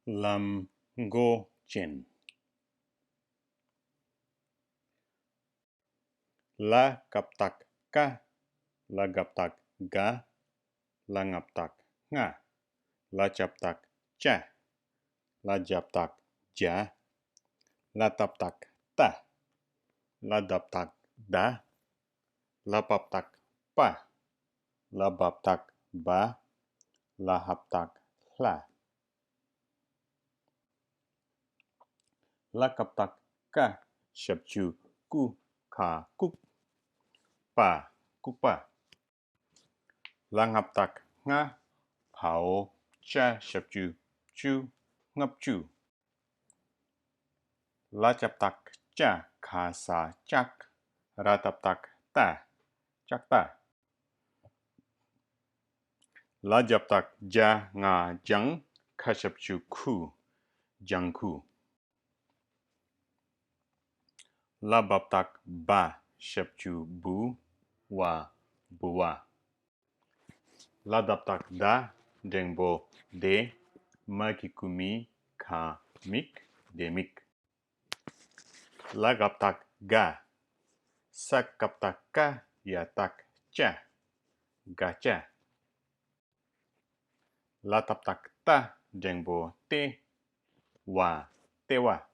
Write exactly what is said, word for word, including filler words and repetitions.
ལམ་མགོ་ཅན། ལ་ཀ་བཏགས་ཀ། ལ་ག་བཏགས་ག། ལ་ང་བཏགས་ང་། ལ་ཇ་བཏགས་ཅ། ལ་ཇ་བཏགས་ཇ། ལ་ཏ་བཏགས་ཏ། ལ་ད་བཏགས་ད། ལ་པ་བཏགས་པ། ལ་བ་བཏགས་བ། ལ་ཧ་བཏགས་ལྷ། ལ་ཀ་བཏགས་ཀ། ཞབས་ཀྱུ་ཀུ། ཁ་ལྐུགས། པ། ལྐུགས་པ། ལ་ང་བཏགས་ང་། བའོ་ཅ། ཞབས་ཀྱུ་ཅུ། ལྔ་བཅུ། ལ་ཇ་བཏགས་ཇ། ག་ས་ལྕགས། ར་ཏ་བཏགས་རྟ། ལྕགས་རྟ། ལ་ཇ་བཏགས་ལྗ། ང་ལྗང་། ཁ་ཞབས་ཀྱུ་ཁུ། ལྗང་ཁུ། ལ་བ་བཏགས་བ། ཞབས་ཀྱུ་བུ། བ། ལྦུ་བ། ལ་ད་བཏགས་ལྡ། འགྲེང་བུ་ལྡེ། མ་གི་གུ་མི། ག་མིག། ལྡེ་མིག། ལ་ག་བཏགས་ལྒ། ས་ཀ་བཏགས་སྐ། ཡ་བཏགས་སྐྱ། སྒ་སྐྱ། ལ་ཏ་བཏགས་ལྟ། འགྲེང་བུ་ལྟེ། བ། ལྟེ་བ།